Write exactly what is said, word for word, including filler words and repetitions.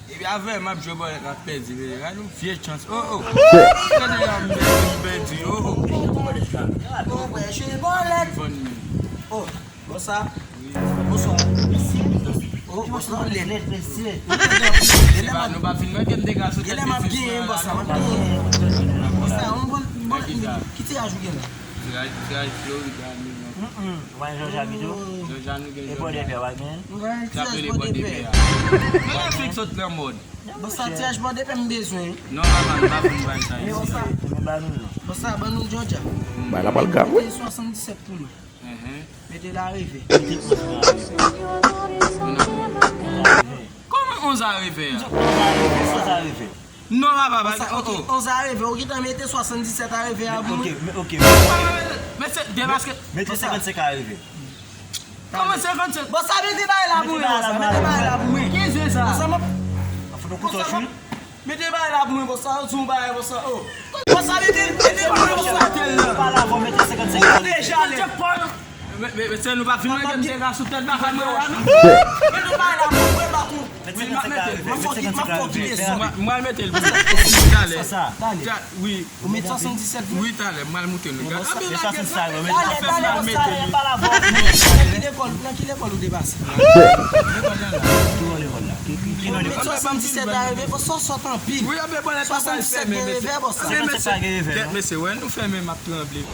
Epi avè m ap jwe bòlèt, m ap pèdi, vre. Gade yon vye chans. Oh, oh. Gade yon m pèdi, m pèdi. Oh, oh. Ou wè jwe bòlèt. Vann men. Oh, bòs sa. Bonswa. Oh, bòs sa, lè nèt, mesye. Nou pa fin wè ke m te ka sou tèt. Genlè m ap genyen, bòs sa, m ap genyen. Bòs sa, yon bon, bon, ki tiraj ou gen la? Tiraj, tiraj Florida, nou. Mm-mm. Ou pa gen Jòj Abito? Jòj a nou gen. E Pòdepè, ou pa gen? M gen tiraj Pòdepè. Men Afrik sot nan mòd. Bon, sa tiraj Pòdepè m bezwen. Non, papa, m pa vin bay sa isi. Bon, sa, ban nou Jòj a. Bay la pral grav, wi. Mete swasanndisèt pou nou. Mete l a reve. Kòman onz a reve a? Onz a reve. Non, papa, pa gen, oh, oh. Onz a reve, ou gentan mete swasanndisèt a reve a pou mwen. Ok, ok. Men se depaske. Mete senkannsenk a reve. Kòman senkannsenk? Bon, sa mete bay la pou mwen, sa mete bay la pou mwen. Ki zen sa? Bon, sa m ap. Mete bay la pou mwen, bon, sa, ou di yon bagay, bon, sa, oh. Bon, sa mete, mete bay la pou mwen, bon, sa. Ou deja lè. Men, men, men, se nou pa fin wè ke m te ka sou tèt bagay mwen la, non? Mete bay la pou mwen, baton. Wi, m ap mete l. M ap fòk, m ap fòk li desann. Mwen, mwen mete l pou ou. Talè. Talè. Wi. Ou met swasanndisèt vre? Wi, talè, m al moute nou. Gade, anben lage sa. Talè, talè, talè, pa la vwa. Nan ki lekòl, nan ki lekòl ou te pase? Ki lekòl la? Ki, ki, ki non lekòl? Swasanndisèt a reve, fò sa sòt anpil. Wi, anben, bon, lè sa pral fèmen, mesye. Anben, mesye, mesye, wè, nou fèmen, m ap tranble.